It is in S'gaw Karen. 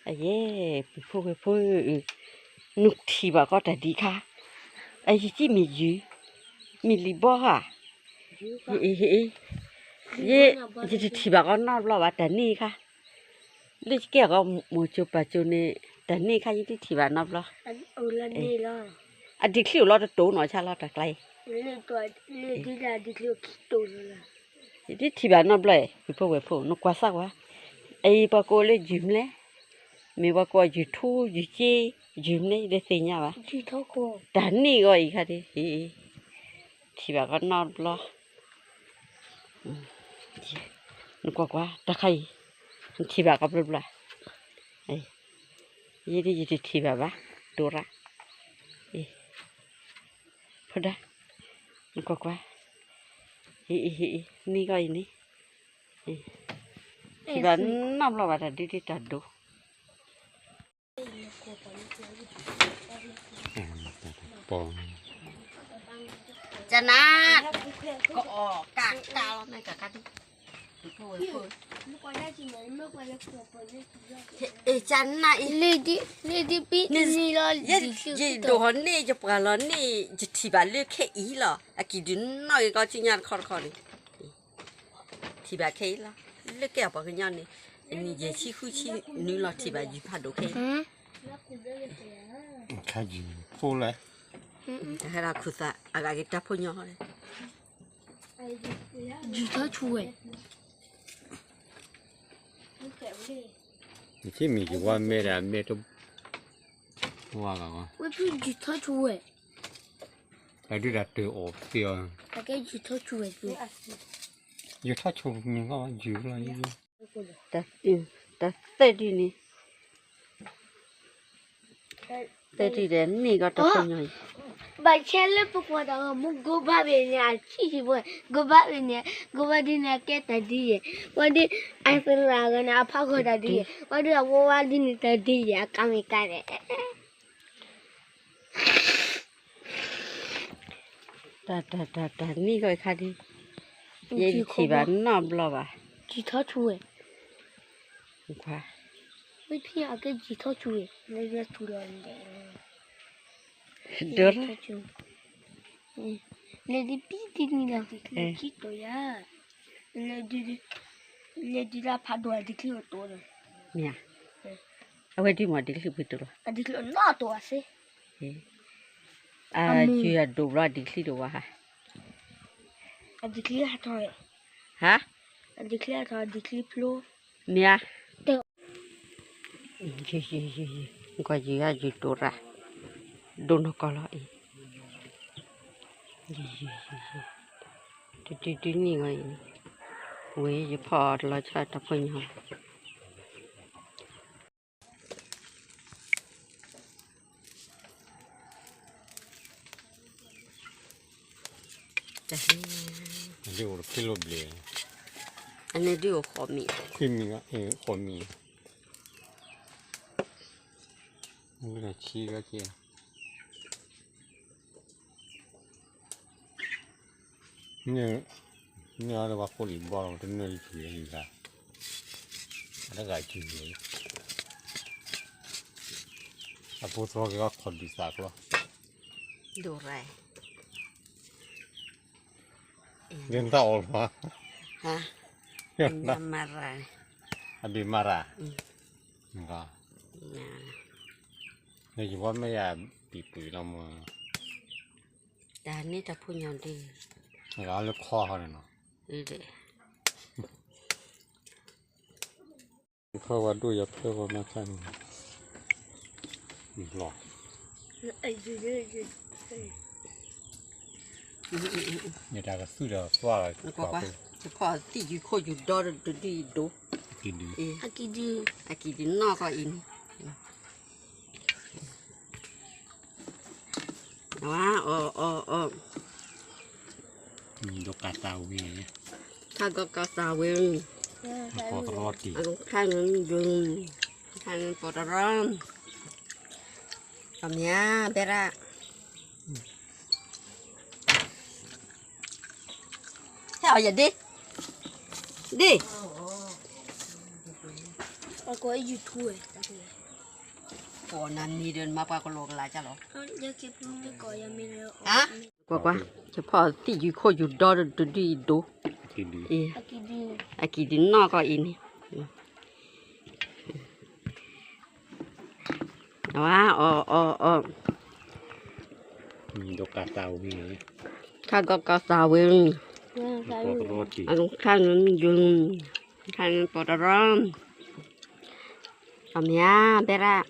အယဲၢ် ပှၤဖိဝဲၢ်ဖိ, နထံၣ်ဘၣ်ကီးတၢ်ဒ်ခါ, အယံာ်ကံမ့ၢ်ယုၢ်, မ့ၢ်လံာ်ဘီဧါ, ယတထံၣ်ဘၣ်ကီးနီတဘျီဘၣ် တၢ်န့ၣ်ခါ, လၢယကဲအီၤကီး မိၢ်ကၠိပၢ်ကၠိန့ၣ် တၢ်န့ၣ်ခါ ယတထံၣ်ဘၣ်နီတဘျီ, အဒံးချံအိၣ်လီၤတတိၤနီၤ ဆါလီၤတၢ်ကျါအံၤ ယတထံၣ်ဘၣ်နီတဘျီ, ပှၤဖိဝဲၢ်ဖိ နကွၢ်စၢ်ကွၢ်, အအံၤပှၤကိးလၢယုၢ်မလဲၣ်, မ့ၢ်ပှၤကိးယုၢ်ထူ ယုၢ်က့, ယုၢ်မလဲၣ် ယတသ့ၣ်ညါဘၣ်, တၢ်န့ၣ်ဂီၤအံၤခါဒ်, ထံၣ်ဘၣ်ကီးနီတဘျီ, နကွၢ်ကွၢ် တၢ်ခါအံၤ, နထံၣ်ဘၣ်ကီးဘျီဘျီ, ယဲဒ်ယတထံၣ်ဘၣ်ဘၣ်, ဒိရၣ်, ဖိဒါ, နကွၢ်ကွၢ်, န့ၣ်ဂီၤအံၤန့ၣ်, ထံၣ်ဘၣ်နီတဘျီဘၣ် တၢ်ဒ်တၢ်ဒိး ကနၤ, ကအီၣ်ကးကးလီၤ မ့ၢ်ကးကးဒ်, ကနၤအံၤ, လ့ဒ်ပံလီၤ, ယဒိးဟီၣ်န့ၣ် ယပှၤလီၤန့ၣ် ယထံၣ်ဘၣ်လၢခဲအံၤလီၤ, အကံၣ်ဒုးနီၣ်ဂ့ၤကီးဆူညါတခီတခီန့ၣ် ထံၣ်ဘၣ်ခဲအံၤလီၤ, လၢကဲအပှၤကညီန့ၣ်, အနံၣ်ယဲၢ်ဆံဃုဆံနုာ်လီၤ ထံၣ်ဘၣ်ယုၢ်ဖးဒိၣ်ခဲအံၤ, ခါယုၢ်ဖိလဲၣ်, တၢ်ဟဲဒၣ်ခူၣ်သး အဂၤက့ၤတၢ်ဖိညီဟီၣ်လဲၣ်, ယုၢ်ထီၣ်ဆူၣ်ဝဲ, နထံၣ်မ့ၢ်ယဝါမဲဒီး အမဲတဝါဂၤ, ဝဲဖုယုၢ်ထီၣ်ဆူၣ်ဝဲ, တၢ်ဒုးတၢ်တၢၢ်အီၣ်သ့အီၤ, အကဲယုၢ်ထီၣ်ဆူၣ်ဝဲ, ယုၢ်ထီၣ်ဆူၣ်မ့ၢ်ဂီၢ်ယုၢ်လီၤ, တၢ်သၢဒုန့ၣ်, သၢဒုဒီးန့ၢ်ကီးတၢ်ဖိညီအံၤ, ဘၣ်ဆဲလၢပကွၢ်တၢ်ဂီၤမူ ကိးဘၣ်ဘ့ၣ်န့ၣ် အဆံးဆံးဖိ, ကိးဘၣ်ဘ့ၣ်န့ၣ်, ကိးဘၣ်ဒ်န့ၣ် အကဲတၢ်ဒ်ယဲၢ်, ဝဲဒ်အသရၣ်ဂၤန့ၣ် အဖးဂီၤတၢ်ဒ်ယဲၢ်, ဝဲဒ်အဝဲဝါဒ်န့ၣ် တၢ်ဒ်ယဲၢ် အကါမ့ၢ်ကါန့ၣ် တၢ် တၢ် တၢ် တၢ်န့ၢ်ဂီၢ်ခါဒ်, ယဲယထံၣ်ဘၣ်နီတဘျီဘၣ်, ယုၢ်ထီၣ်ဆူၣ်ဝဲ, ဝဲဖံအကဲယုၢ်ထီၣ်ဆူၣ်ဝဲ, ဒိ, လဲၤဒ်ပံတနံၤလီၤ, ခံတီၤယၤ, လဲၤဒ်လၢဖးဒိၣ်အဒံးချံအိၣ်တိၤဒီး, မ့ၢ်ဧါ, အဝဲဒ်မ့ၢ်ဒံးချံဖုတိၤလီၤ, အဒံးချံအိၣ်နီတိၤအစ့, အမုၢ် အဒံးချံအဒိၣ်ဘျီ အဒံးချံတဝါဟါ, အဒံးချံဟးထီၣ်, ဟါ, အဒံးချံဟးထီၣ် အဒံးချံဖျိ, မ့ၢ်ဧါ, ကွၢ်ယုၢ်ယုၢ်ယုၢ် ယုၢ်တိၤရၣ်, ဒိၣ်နီၢ်ကီၢ်လီၤအံၤ, ယုၢ်ယုၢ်ယုၢ်ယုၢ်, တဒုဒုန့ၢ်ဂီၤအံၤ, ဝဲယဖီၣ်အီၤတလီၤဆီတၢ်ဖိညီ ဒ်အိၣ်တဖျ့လိဘျဲၣ်, အန့ၣ်ဒ်အိၣ်ဃိးမံၤ, ခွံမံၤ, ဃိးမံၤ, ဆံဂၤက့ၤ, န့ၣ်, န့ၣ်အီၤလၢပှၤဃိလံၤဘီလီၤ တနၢၤလံဆူၣ်လံလၢ, အတဂၤဆူၣ်လံ, အဖိသီက့ၤအီၤခီၣ်ဒုးသးကျီ, ဒိၣ်ရၢ် ဒ်နတၢ်အီၣ်လီၤ, မၤရၣ်, အဘ့ၣ်မၤရၣ်, ယဝဲမ့ၢ်ယၤဘံၣ်ပှ့ၤလီၤမး, တၢ်န့ၣ်တၢ်ဖိညီဒ်, လၢခီဟီန့ၣ်နီၤ, ဖၢဝဲဒိၣ်ယၤဖၢဝဲမၤခါန့ၣ်, လီၤ, ယတၢ်ကသုၣ်ဒီးသွါလီၤ, ယဖီၣ်သံၣ်ယုၢ်ခိၣ်ယုၢ်ဒီတဒုအံၤဒိၣ်, အကံၣ်ဒုး, အကံၣ်ဒုးနီၢ်ကီၢ်အံၤန့ၣ် ဝါ, အီၣ်အီၣ်အီၣ်, ဒီးကးသးဝံၤ, ခါကီကးသးဝံၤ, အကခါန့ၣ်ဒုး, ခါန့ၣ်ပီၤတရီ, အမ့ၢ်ဘဲရၣ်, ဟဲအီၣ်ယဒ့, ဒ့, အကိး YouTube ဝဲ, ကိးနၤမံၤဒီးနမၤပှၤကလိာ်ကလာ်ကၢ်လီၤ, ကွၢ်ကွၢ်, ယဖီၣ်သံၣ်ယုၤခိၣ်ယုၤဒီတဒုအံၤဒိၣ်, အကံၤဒုးနီၢ်ကီၢ်အံၤန့ၣ်, အဝဲ, အီၣ်အီၣ်အီၣ်, ခါကီကီသးဝံၤ, ခါနမံၤယုၤ, ခါနပီတရီ, အမ့ၢ်ဧါ, ဘဲရၣ်